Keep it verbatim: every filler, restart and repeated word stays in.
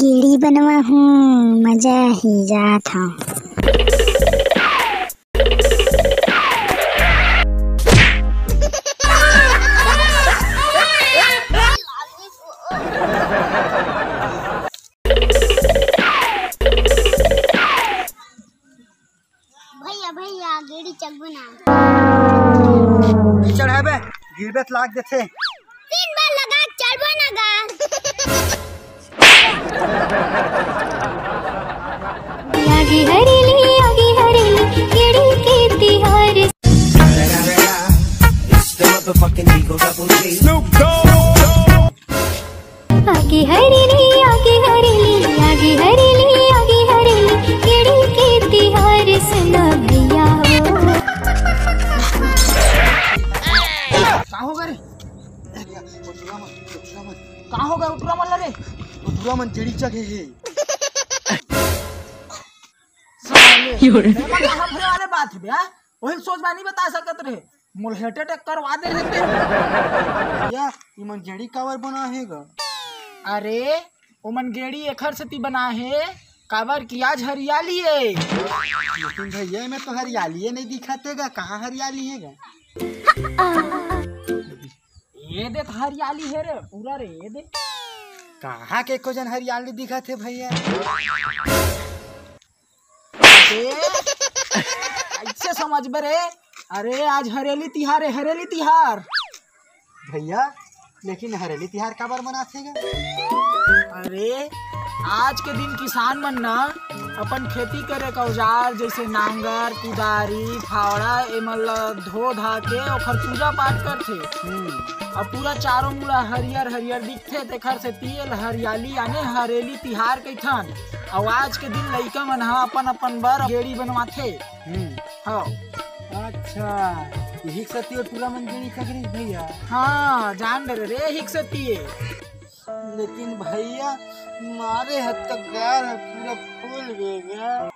गेड़ी बनवा हूँ, मजा ही जात हूँ। भैया, भैया, गेड़ी चलबो ना। चढ़ाबे, गिरबे त लाग देथे। तीन बार लगा, चलबो ना गा। आगे हरेली, आगे हरेली, गेड़ी के तिहार। आगे हरेली, आगे हरेली, आगे हरेली, आगे हरेली, गेड़ी के तिहार सुना भैया हो। का हो गे रे? उठरा मन, उठरा मन। का हो गे उठरा मन ला रे? उठरा मन गेड़ी चघे हे। साले, यो रे। एमा का हफरे वाले बात हे बे, हाँ? वही सोच बा नहीं बता सकत रहे। मोला heart attack करवा दे रहे ते। या, इमन गेड़ी काबर बना हे गा? अरे, ओमन गेड़ी एखर सेती बना हे, काबर कि आज हरियाली ए। लेकिन भैया, एमे तो हरियाली ए नहीं दिखत हे गा, कहाँ हरियाली हे गा? ये दे तो हरियाली हे रे, पूरा रे, ये दे। कहाँ के एको जन हरियाली दिखत हे भैया? ए, कैसे समझबे रे? अरे, आज हरेली तिहार हे, हरेली तिहार। भैया, लेकिन हरेली तिहार काबर मनाथे गा? अरे, आज के दिन किसान मन ना अपन खेती करे के औजार जैसे नांगर, कुदारी, फावड़ा, एमन ला धो धा के ओखर पूजा पाठ करथे। हम्म। अउ पूरा चारों मुड़ा हरियर हरियर दिखथे, तेखर सेती एला हरियाली याने हरेली तिहार कहिथन। अउ आज के दिन लइका मन ह अपन अपन बर गेड़ी बनवाथे। हम्म। हाँ। अच्छा, यही सेती ओ टूरा मन गेड़ी चघरी भैया। हाँ, जान डरे रे, यही सेती ए। लेकिन भैया, मारे हत तक गार ह पूरा फूल गे गा।